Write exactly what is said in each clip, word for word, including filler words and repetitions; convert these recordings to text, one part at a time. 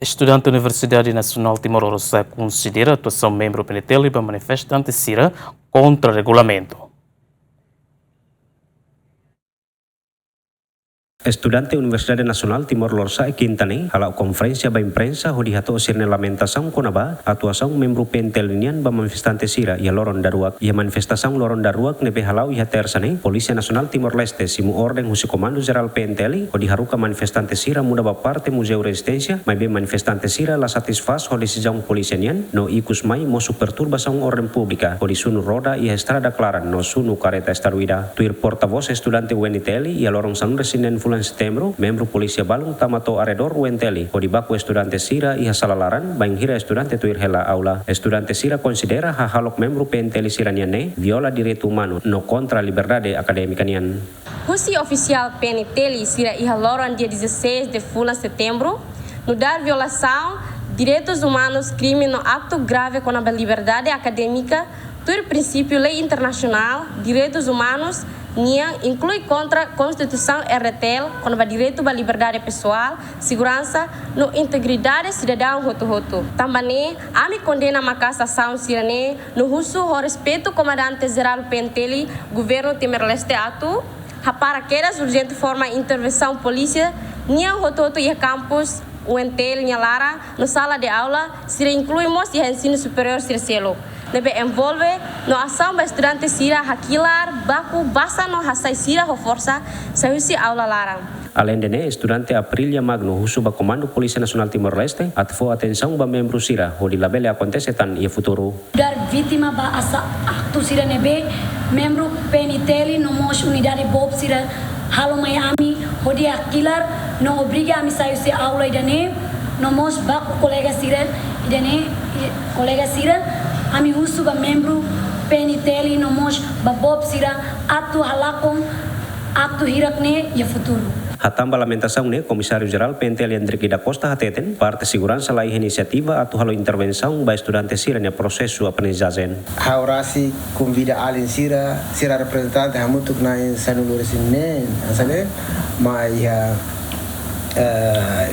Estudante Universidade Nasionál Timor Lorosa'e konsidera atuasaun membru P N T L ba manifestante sira kontra regulamentu. Estudante Universidade Nasionál Timor Lorosa'e kinta ne'e hala'o konferénsia ba imprensa hodi hato'o sira-nia lamentasaun kona-ba atuasaun membru P N T L nian ba manifestante sira iha loron daruak. Iha manifestasaun loron daruak ne'ebé hala'o iha tersa ne'e, Polísia Nasionál Timor-Leste simu orden husi Komandu Jerál P N T L hodi haruka manifestante sira muda ba parte Muzeu Rezisténsia, maibé manifestante sira la satisfás ho desizaun polísia nian, no ikus mai mosu perturbasaun orden públika hodi sunu roda iha estrada klaran no sunu kareta estadu ida. Tuir portavós estudante U N T L, iha loron sanulu-resin-neen fulan Setembru, membru polísia balun tama to'o arredór U N T L hodi baku estudante sira iha sala laran, bainhira estudante tuir hela aula. Estudante sira konsidera hahalok membru P N T L sira-nian ne'e viola direitu umanu no kontra liberdade akadémika nian. Husi ofisiál P N T L sira iha loron dia dezasseis de fulan Setembru, nu'udar violasaun direitus umanus, krime no aktu grave kona-ba liberdade akadémika, tuir prinsípiu lei internasionál direitus umanus nian, inklui kontra Konstituisaun R D T L kona-ba direitu ba liberdade pesoál, seguransa no integridade sidadaun hotu-hotu. Tanba ne'e, ami kondena maka'as asaun sira-ne'e no husu ho respeitu Komandante Jerál P N T L, Governu Timor-Leste atu hapara kedas urjente forma intervensaun polísia nian hotu-hotu iha kampus U N T L nia laran no sala de aula sira, inklui mós iha ensinu superiór sira seluk ne'ebé envolve no asaun ba estudante sira hakilar, baku, basa no hasai sira ho forsa sai husi aula laran. Aleinde ne'e, estudante Aprilia Magno husu ba Komandu Polísia Nasionál Timor-Leste atu fó atensaun ba membru sira hodi labele akontese tan iha futuru. Nu'udar vítima ba asaun aktu sira ne'ebé membru P N T L no mós unidade boot sira halo mai ami hodi hakilar no obriga ami sai husi aula ida-ne'e, no mós baku kolega sira ida-ne'e, i-, kolega sira, ami husu ba membru P N T L no mós ba boot sira atu halakon aktu hirak ne'e iha futuru. Hatán ba lamentasaun ne'e, Komisáriu Jerál P N T L Hendrick da Costa hateten, parte seguransa laiha inisiativa atu halo intervensaun ba estudante sira-nia prosesu aprendizajen. Ha'u rasik konvida alin sira, sira reprezentante hamutuk na'in sanulu-resin-neen, hanesan ne'e, mai iha, eh,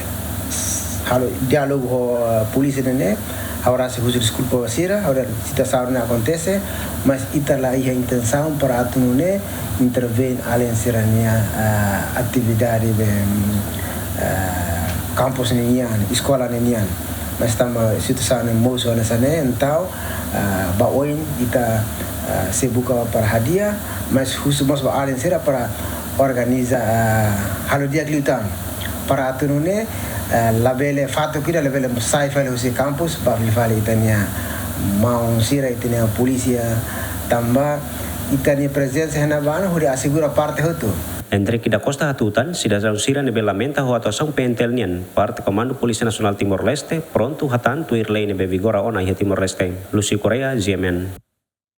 halo diálogu ho, eh, polísia ne'e, ha'u rasik husu deskulpa ba sira, ha'u dehan situasaun ne'e akontese, mas ita laiha intensaun para atu nune'e intervein alin sira-nia, eh, atividade be, eh, kampus ne'e nian, eskola ne'e nian. Mas tanba situasaun ne'e mosu hanesan ne'e, entaun, eh, ba oin ita, eh, sei buka ba para hadi'a, mas husu mós ba alin sira para organiza, eh, halo di'ak liután. Para atu nune'e, eh, labele fatuk ida labele sai fali husi kampus, ba fali fali ita-nia maun sira, ita-nia polísia, tanba ita-nia prezensa iha ne'ebá ne'e hodi asegura parte hotu. Hendrick da Costa hatutan, sidadaun sira ne'ebé lamenta ho atuasaun P N T L nian, parte Komandu Polísia Nasionál Timor-Leste prontu hatán tuir lei ne'ebé vigora ona iha Timor-Leste. Lucio Correia, G M N.